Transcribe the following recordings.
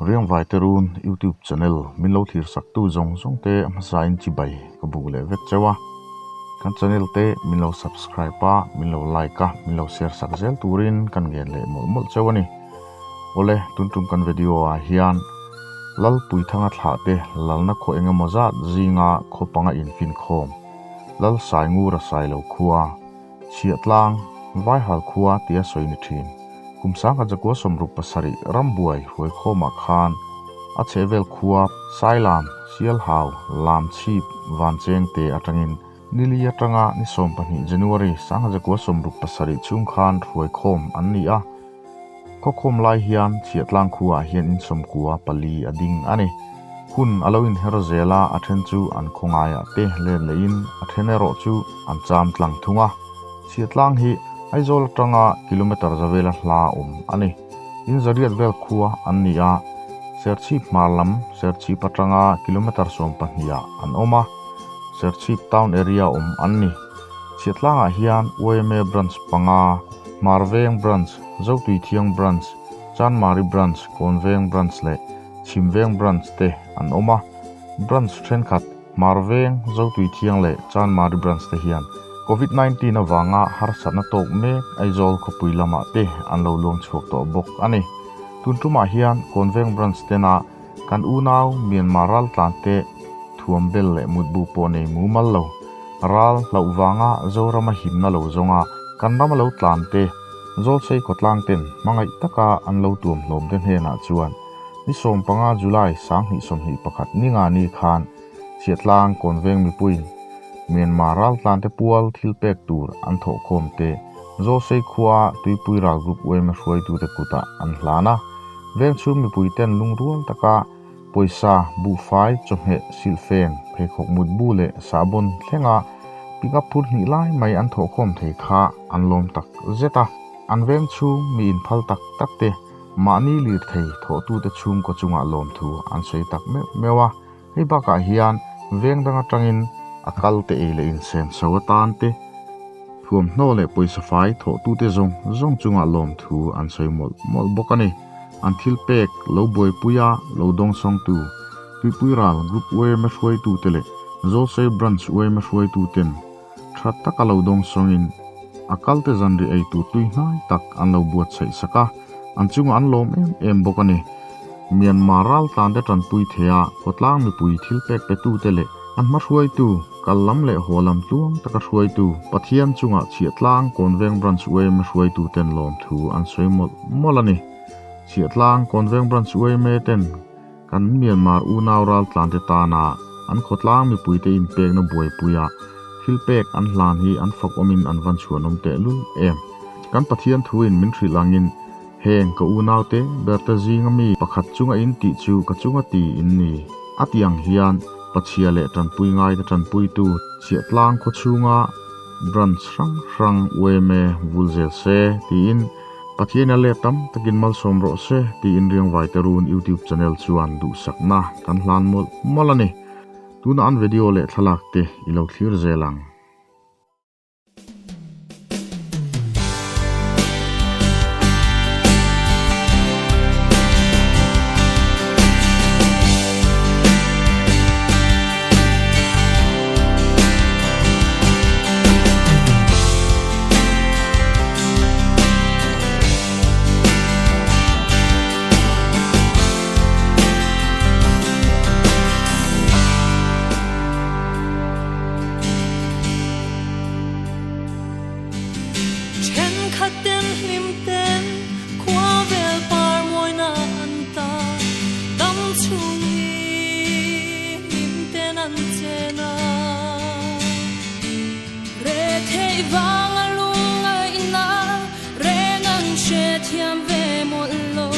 Riangvai te run youtube channel min lo thlir sak tu zawng zawng te hmasa in chibai ka buk leh vek chauh a kan channel te min lo subscribe a min lo like a min lo share sak zel turin kan ngen leh mawlh mawlh chauh a ni. Awle, tun tum kan video ah hian Lalpuithanga thlah te lalna khaw eng emaw zat zinga khaw panga infinkhawm, Lalsaingura Sailo khua, Chhiahtlang, Vaihal khua tia sawi ni thin. Kum sangkhat zakua 67 rambuai hruaikhawmah khan a chhehvel khua Sailam, Sialhau, Lamchhip, Vancheng te atangin Nili atanga ni 12 January 1967 chhung khan hruaikhawm an ni a. Khawkhawm lai hian Chhiahtlang khuaah hian in sawmkua pali a ding a ni. Hun a lo inher zel a, a then chu an khawngaiah te let lehin a then erawh chu an cham tlang thung a. Chhiahtlang hi Aizawl atanga kilometre za vela hla awm a ni. In zariat vel khua an ni a, Serchhip hmar lam Serchhip atanga kilometre 12 ah an awm a, Serchhip town area awm an ni. Chhiatlangah hian yma Branch panga, Hmarveng Branch, Zotuithiang Branch, Chanmari Branch, Kawnveng Branch leh Chhimveng Branch te an awm a. Branch thenkhat, Hmarveng, Zotuithiang leh Chanmari Branch te hian Covid 19 avanga harsatna tawk mek Aizawl khawpui lamah te an lo luang chhuak tawh bawk a ni. Tun tumah hian Kawnveng Branch tena kan unau Myanmar raltlan te thuam bel leh mutbu pawh nei mumal lo. Ral hlauh vanga Zorama himna lo zawnga kan rama lo tlan te, Zawlsei khawtlang ten hmangaih taka an lo tuam hlawm te hnenah chuan ni 15 July 2021 ninga ni khan Chhiahtlang Kawnveng mipuiin Myanmar raltlan te pual thil pek tur an thawhkhawm te Zawlsei khua Tuipui Ral Group yma hruaitute kutah an hlan a, vengchhung mipui ten lungrual taka Pawisa, buhfai, chawhmeh, silhfen, pheikhawk mutbu leh sahbawn thlenga pickup phur hnih lai mai an thawhkhawm thei kha an lawm tak zet a. An veng chhung mi inphal tak tak te, mahni lirthei thawhtute chhungkaw chungah lawmthu an sawi tak meuh meuh a. Hei bakah hian veng dang atangin a kal te ei leh insen so atan te, thuamhnaw leh pawisa fai thawhtute zawng zawng chungah lawmthu an sawi mawlh mawlh bawk a ni. An thil pek lo buaipui a, lo dawngsawngtu, Tuipui Ral Group yma hruaitute leh Zawlsei Branch yma hruaituten tha taka lo dawngsawngin a kalte zanri ei tur tui hnai tak an lo buatsaih sak a, an chungah an lawm em em bawk a ni. Myanmar raltlante tanpui theia khawtlang mipui thil pek petute leh an hma hruaitu, kal lam leh haw lam tluang taka hruaitu, Pathian chungah Chhiahtlang Kawnveng Branch yma hruaituten lawmthu an sawi mawlh mawlh a ni. Chhiahtlang Kawnveng Branch yma ten kan Myanmar unau raltlante tana an khawtlang mipuite inpekna buaipuia thil pek an hlan hi an fak awmin an van chhuanawm tehlul em. Kan Pathian thuin min hrilh angin Heng ka unaute Berta zinga mi pakhat chunga in tih chu ka chunga ti in ni. A ti ang hian Pachhia leh tanpui ngaite tanpuitu Chhiahtlang khaw chhunga branch hrang hrang yma vul zel se tiin Pathian a let tam takin malsawm rawh se tiin Riangvaite Run YouTube channel chuan duhsakna kan hlan mawlh mawlh a ni. Tuna an video leh thlalak te i lo thlir zel ang. Thenkhatten hlim ten khua vel par mawina an ta dam chhung hi hlim ten an chen a. Re theih vang a lungngaihna reng an hre thiam ve mawlh lo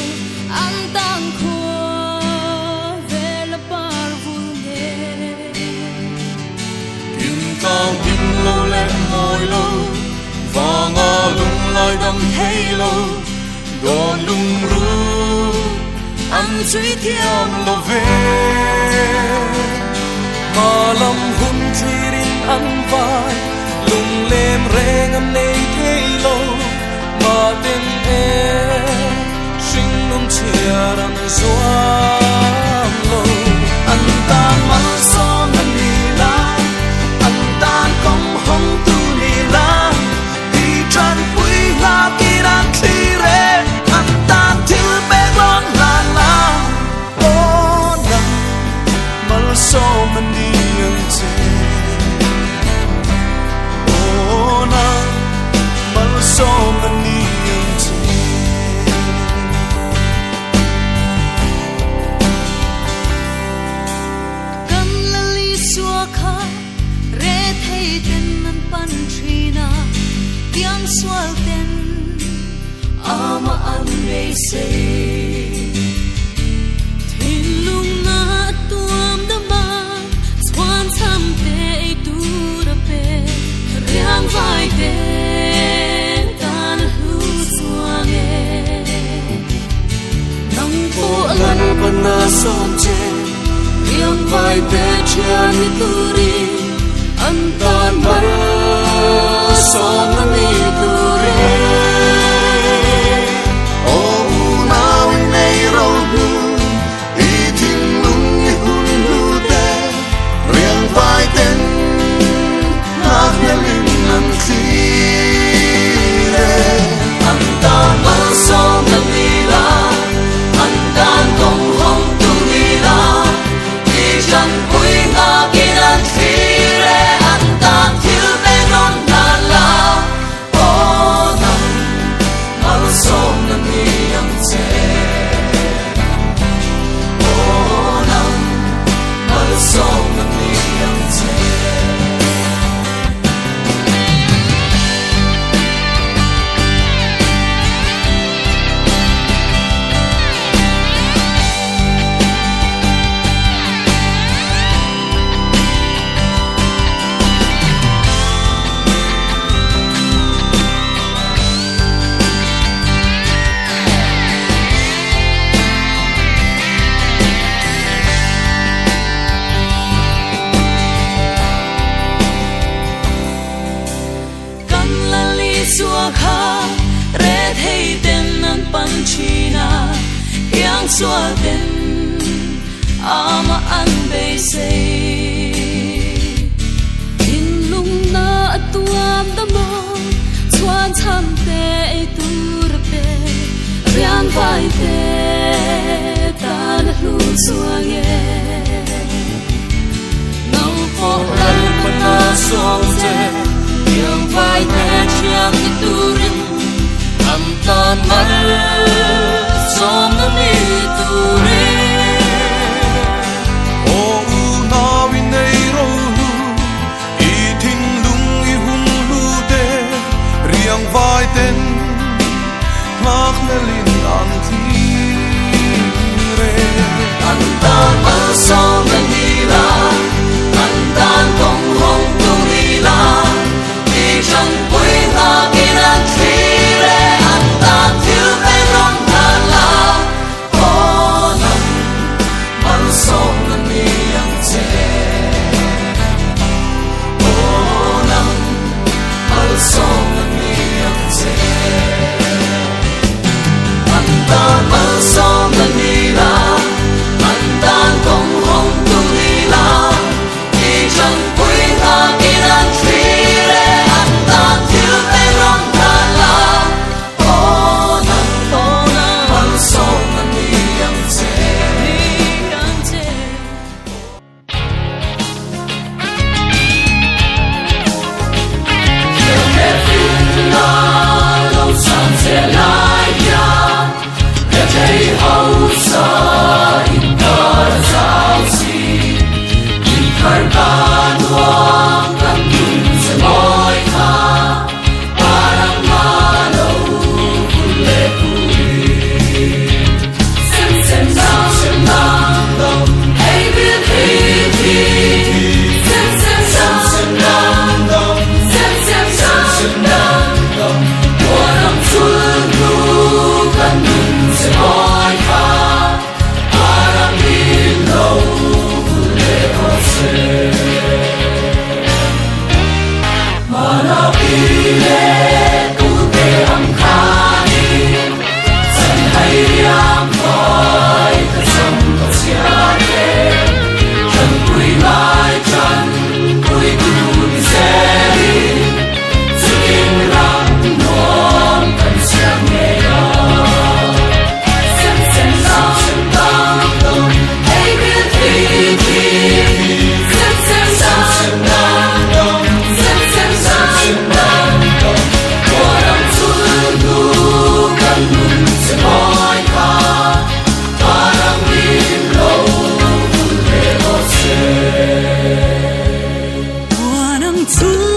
an tan khua vel a par vul nge. Kim tlang kim lo leh mawi lo, vanga lunglai dam thei lo, dawn lungru an chhui thiam lo ve. Hma lam. riang vai lunglem reng an nei thei lo mahten e hringnun chhiar an zuam lo. An tan malsawm na ni la, an tan kawng hawng tu ni la, ti tanpui nghakin an thlir e, an tan thil pek rawn hlan la, aw nang malsawm na ni ang che, aw nang malsawm na ni ang che. Kan Lali Sua kha rethei ten an pan thin a, piang sual ten amah an beisei. Thinlung na tuam dam a, chhuan cham te ei tur a pe, riang vai te tan a hlu chuang e. Nang pawh Lalpan a sawm che, riang vai te thian ni turin an tan mal sawm na ni tur e. Aw unau in nei ro hnu, i thinlung i hun hnu te, riang vai ten ngak hnelin an thlir e. An tan malsawm na ni la, an tan kawng hawng tu ni la, i tanpui nghakin an thlir e, an tan thil pek rawn hlan la, aw nang malsawm na ni ang che, aw nang malsawm na ni ang che. Kan Lali Sua kha rethei ten an pan thin a, hiang sual ten amah an beisei. Thinlung na a tuam dam a, chhuan cham te ei tur a pe, riang vai te tan a hlu chuang e. Nang pawh Lalpan a sawm che, riang vai te thiam ni turin an tan mal sawm na ni turin. Aw unau i nei ro hlu, i thinlung i hun hlu te, riang vai ten nghak hnelin an thlir e. An tan malsawm na ni la, an tan kawng hawng tu ni la, i tanpui nghakin an thlir e, an tan thil pek rawn Huan ang chu.